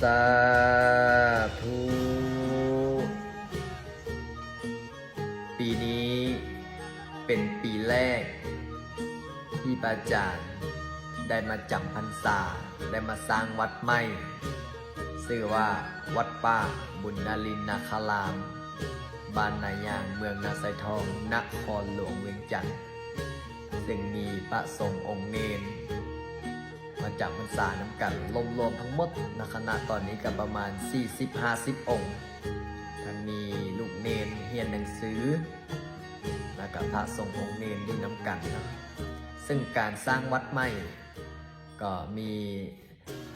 ສາທຸ. ປີນີ້ເປັນປີແລກທີ່ພະອາຈານໄດ້ມາຈຳພັນສາ, ໄດ້ມາສ້າງວັດໃໝ່, ຊື່ວ່າວັດປ່າບຸນນາລິນນາຄາລາມ, ບ້ານນາຍາງ, ເມືອງນາຊາຍທອງ, ນະຄອນຫຼວງວຽງຈັນ, ເຊິ່ງມີພະສົງອົງເນນ ມາຈຳພັນສານຳກັນ, ລວມໆທັງໝົດໃນຄະນະຕອນນີ້ກໍປະມານສີ່ສິບຫ້າສິບອົງ, ທັງມີລູກເນນຮຽນໜັງສື ແລ້ວກໍພະສົງອົງເນນຢູ່ນຳກັນເນາະ. ເຊິ່ງການສ້າງວັດໃໝ່ກໍມີ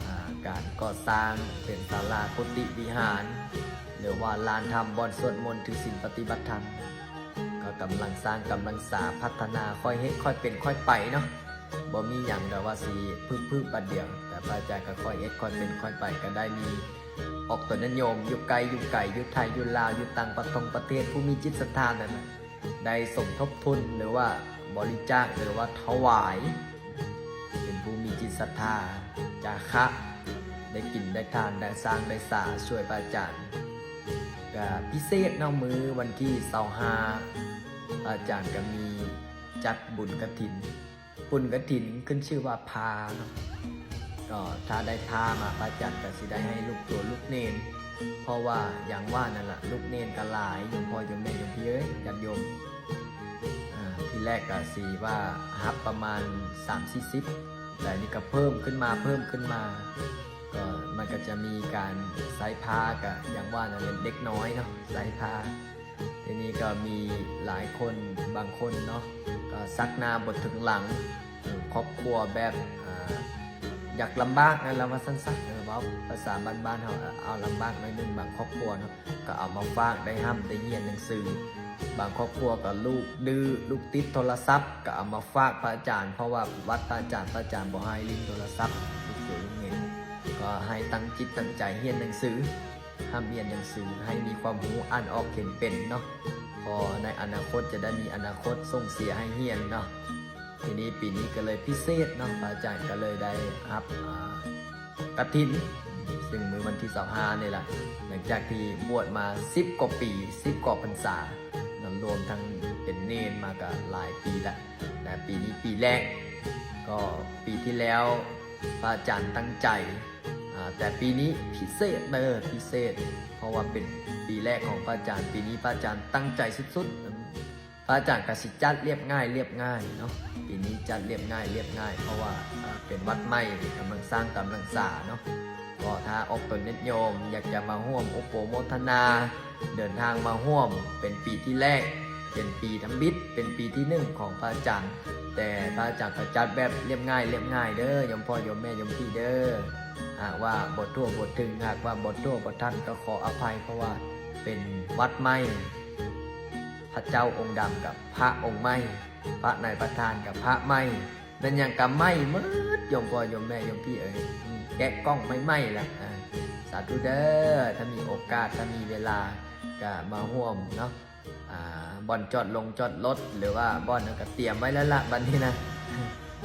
ອ່າ ການກໍ່ສ້າງເປັນສາລາ, ກຸຕິ, ວິຫານ ຫຼືວ່າລານທຳ, ບ່ອນສວດມົນ, ຖືສິນ, ປະຕິບັດທຳ, ກໍກຳລັງສ້າງ, ກຳລັງສາ, ພັດທະນາ, ຄ່ອຍເຮັດ, ຄ່ອຍເປັນ, ຄ່ອຍໄປເນາະ. ບໍ່ມີຫຍັງແບບວ່າຊິປຶບໆບາດດຽວ, ແຕ່ພະອາຈານກໍຄ່ອຍເຮັດ, ຄ່ອຍເປັນ, ຄ່ອຍໄປ, ກໍໄດ້ມີອອກຕົນຍາດໂຍມ ຢູ່ໃກ້ຢູ່ໄກ, ຢູ່ໄທຢູ່ລາວ, ຢູ່ຕ່າງປະທົງປະເທດ, ຜູ້ມີຈິດສັດທານັ້ນນະ ໄດ້ສົມທົບທຶນ ຫຼືວ່າບໍລິຈາກ ຫຼືວ່າຖວາຍ, ເປັນຜູ້ມີຈິດສັດທາ, ຈາຄະ, ໄດ້ກິນໄດ້ທານ, ໄດ້ສ້າງໄດ້ສາ, ຊ່ວຍພະອາຈານ. ກະພິເສດເນາະ, ມື້ວັນທີຊາວຫ້າ ພະອາຈານກະມີຈັດບຸນກະຖິນ. ບຸນກະຖິນຂຶ້ນຊື່ວ່າພາເນາະ, ກໍຖ້າໄດ້ພາມາ ພະອາຈານກໍຊິໄດ້ໃຫ້ລູກໂຕລູກເນນ, ເພາະວ່າຢ່າງວ່ານັ້ນລະ ລູກເນນກໍຫຼາຍ, ໂຍມພໍ່ໂຍມແມ່ໂຍມພີ່ເອີຍ ຍາດໂຍມ. ອ່າ ທີແລກກໍຊິວ່າຮັບປະມານສາມສີ່ສິບ, ແຕ່ນີ້ກໍເພີ່ມຂຶ້ນມາ, ເພີ່ມຂຶ້ນມາ, ກໍມັນກໍຈະມີການໃຊ້ພາ, ກໍຢ່າງວ່ານັ້ນແຫຼະ ເດັກນ້ອຍເນາະ ໃຊ້ພາ. ທີນີ້ກໍມີຫຼາຍຄົນ, ບາງຄົນເນາະ ກໍສັກໜ້າບໍ່ເຖິງຫຼັງ, ເອີ ຄອບຄົວແບບ ອ່າ ຢາກລຳບາກນັ້ນລະວ່າຊັ້ນຊະ, ເອີ ເວົ້າພາສາບ້ານໆເຮົາ ເອົາລຳບາກໜ້ອຍໜຶ່ງ. ບາງຄອບຄົວເນາະ ກໍເອົາມາຝາກໄດ້ຮ່ຳໄດ້ຮຽນໜັງສື, ບາງຄອບຄົວກໍລູກດື້ ລູກຕິດໂທລະສັບ ກໍເອົາມາຝາກພະອາຈານ, ເພາະວ່າວັດພະອາຈານ, ພະອາຈານບໍ່ໃຫ້ຫຼິ້ນໂທລະສັບ, ລູກໂຕລູກເນນ ກໍໃຫ້ຕັ້ງຈິດຕັ້ງໃຈຮຽນໜັງສື. ຮ່ຳຮຽນໜັງສືໃຫ້ມີຄວາມຮູ້ ອ່ານອອກຂຽນເປັນເນາະ, ເພາະໃນອະນາຄົດຈະໄດ້ມີອະນາຄົດ ສົ່ງເສຍໃຫ້ຮຽນເນາະ. ທີນີ້ປີນີ້ກໍເລີຍພິເສດເນາະ, ພະອາຈານກໍເລີຍໄດ້ຮັບ ອ່າ ກະຖິນ, ເຊິ່ງມື້ວັນທີຊາວຫ້ານີ້ລະ, ຫຼັງຈາກທີ່ບວດມາສິບກວ່າປີ, ສິບກວ່າພັນສາເນາະ, ລວມທັງເປັນເນນມາກໍຫຼາຍປີລະ, ແລະ ປີນີ້ປີແລກ, ກໍປີທີ່ແລ້ວພະອາຈານຕັ້ງໃຈ ອ່າ ແຕ່ປີນີ້ພິເສດເດີ ພິເສດ ເພາະວ່າເປັນປີແລກຂອງພະອາຈານ, ປີນີ້ພະອາຈານຕັ້ງໃຈສຸດໆ. ພະອາຈານກໍຊິຈັດລຽບງ່າຍ ລຽບງ່າຍເນາະ, ປີນີ້ຈັດລຽບງ່າຍ ລຽບງ່າຍ ເພາະວ່າ ອ່າ ເປັນວັດໃໝ່ ກຳລັງສ້າງ ກຳລັງສາເນາະ. ກໍຖ້າອອກຕົນຍາດໂຍມຢາກຈະມາຮ່ວມອົບໂປໂມທະນາ ເດີນທາງມາຮ່ວມເປັນປີທີ່ແລກ, ເປັນປີທຳອິດ, ເປັນປີທີໜຶ່ງຂອງພະອາຈານ, ແຕ່ພະອາຈານກໍຈັດແບບລຽບງ່າຍ ລຽບງ່າຍເດີ ໂຍມພໍ່ໂຍມແມ່ໂຍມພີ່ເດີ. ຫາກວ່າບໍ່ທົ່ວບໍ່ເຖິງ, ຫາກວ່າບໍ່ທົ່ວບໍ່ທັນກໍຂໍອະໄພ, ເພາະວ່າເປັນວັດໃໝ່, ພະເຈົ້າອົງດຳກັບພະອົງໃໝ່, ພະນາຍປະທານກັບພະໃໝ່, ແມ່ນຫຍັງກໍໃໝ່ໝົດ ໂຍມພໍ່ໂຍມແມ່ໂຍມພີ່ເອີຍ, ແກະກ່ອງໃໝ່ໆລະ. ສາທຸເດີ ຖ້າມີໂອກາດ ຖ້າມີເວລາກໍມາຮ່ວມເນາະ. ອ່າ ບ່ອນຈອດລົງຈອດລົດ ຫຼືວ່າບ່ອນຫຍັງກໍຕຽມໄວ້ແລ້ວລະ ບັດນີ້ນະ.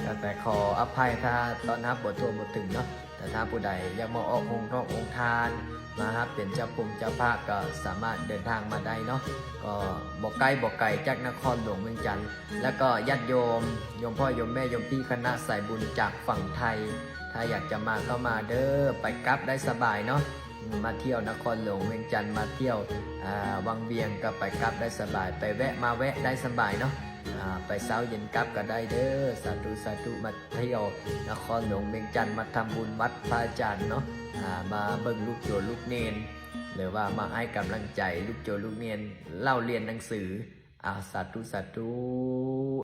ກໍແຕ່ຂໍອະໄພຖ້າຕ້ອນຮັບບໍ່ທົ່ວບໍ່ເຖິງເນາະ, ແຕ່ຖ້າຜູ້ໃດຢາກມາອອກໂຮງທອກໂຮງທານ ມາຮັບເປັນເຈົ້າພົມເຈົ້າພາກ ກໍສາມາດເດີນທາງມາໄດ້ເນາະ. ກໍບໍ່ໃກ້ບໍ່ໄກຈາກນະຄອນຫຼວງວຽງຈັນ, ແລ້ວກໍຍາດໂຍມ ໂຍມພໍ່ໂຍມແມ່ໂຍມພີ່ຄະນະສາຍບຸນຈາກຝັ່ງໄທ ຖ້າຢາກຈະມາກໍມາເດີ, ໄປກັບໄດ້ສະບາຍເນາະ. ມາທ່ຽວນະຄອນຫຼວງວຽງຈັນ ມາທ່ຽວ ອ່າ ວັງວຽງກໍໄປກັບໄດ້ສະບາຍ, ໄປແວະມາແວະໄດ້ສະບາຍເນາະ. ອ່າ ໄປເຊົ້າເຢັນກັບກໍໄດ້ເດີ. ສາທຸ ສາທຸ ມາທ່ຽວນະຄອນຫຼວງວຽງຈັນ ມາທຳບຸນວັດພະອາຈານເນາະ, ອ່າ ມາເບິ່ງລູກໂຕລູກເນນ ຫຼືວ່າມາໃຫ້ກຳລັງໃຈລູກໂຕລູກເນນເລົ່າຮຽນໜັງສື. ອ່າ ສາທຸ ສາທຸ.